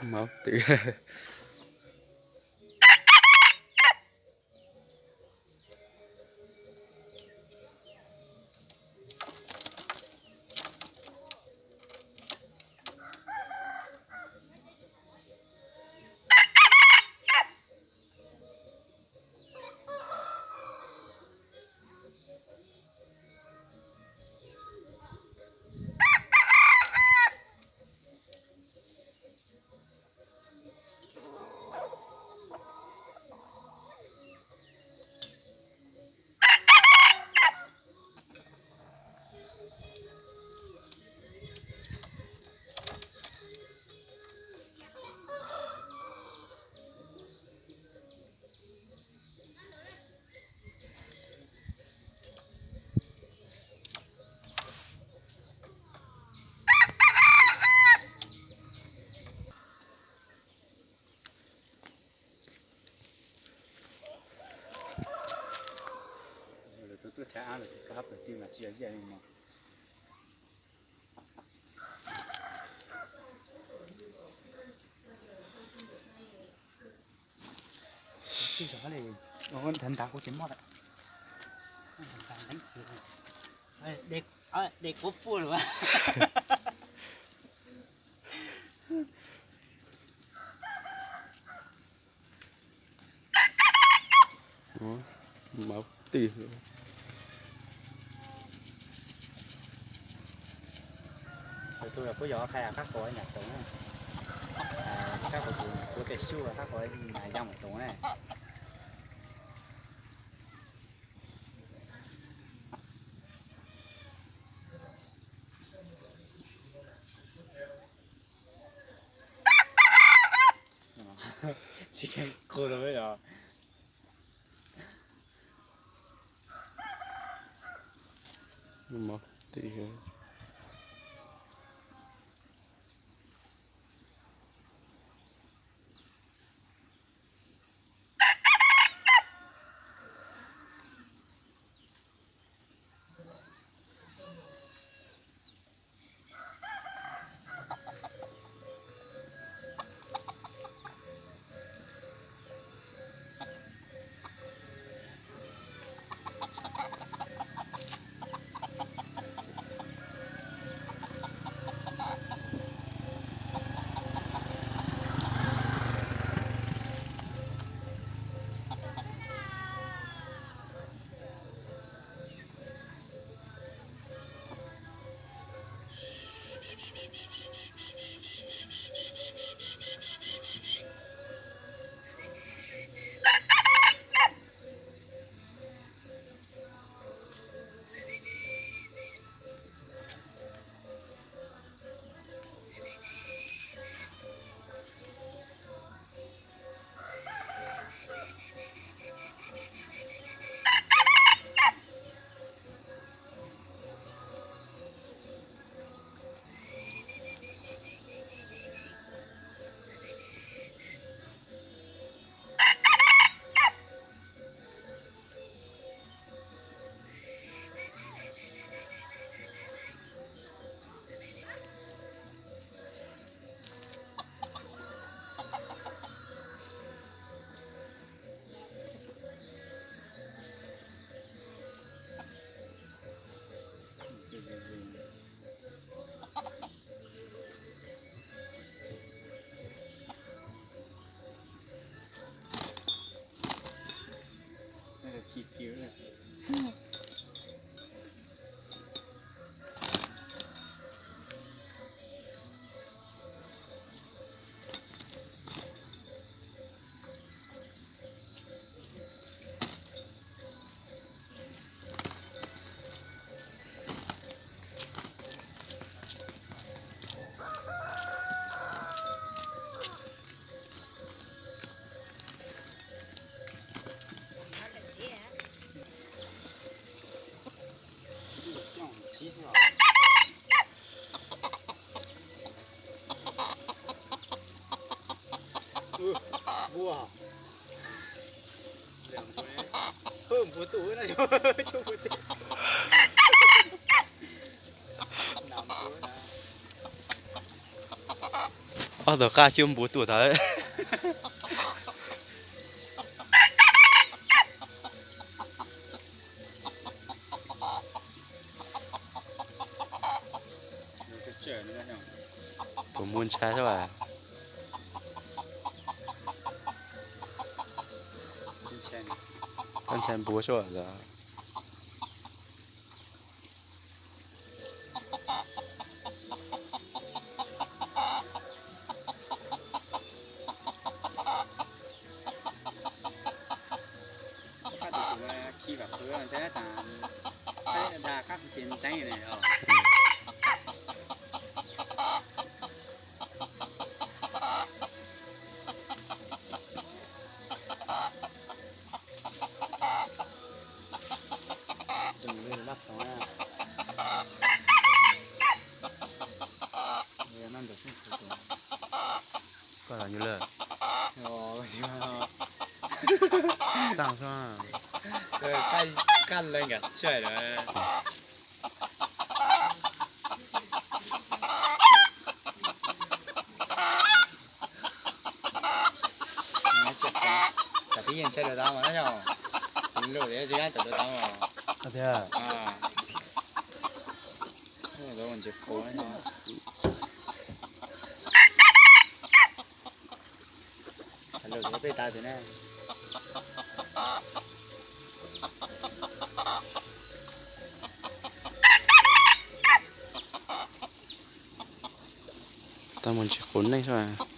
Mauv twm. Lawv tuaj tuaj tshav ab lawm, koj hab pawg twg mas tsis yog ziaj li mas. Ntawd ntawd kuv tsis muaj lawm. De kuv puj lawm. Mauv twm. Tus twg los kuj yog qhia qab quav nyam toov na. Qab quav kuv kuv tes xyuj qab quav nyam toov na. Tsis qhia qhov rau peb os. Mauv twm. Npua, npua tus, npua tus. Ob tug qab cub npua tuaj tag. Puas muaj ntshai xwb as? Koj ntshai npua xwb as? Qab tus tus khi vam qhwv ntshai, qab tus tus teeb ne. Koj los nyuj lawm. Xaj xwb. Koj leej nkaum tsawg lawm. Tam twb yeej ntshai lawm tau mas na yog. Lus tsis kam tawm tau tau mas. Tiag. Ntsis qus no. Lus peb tas tus na. Tau mus ntsis qus neej xwb.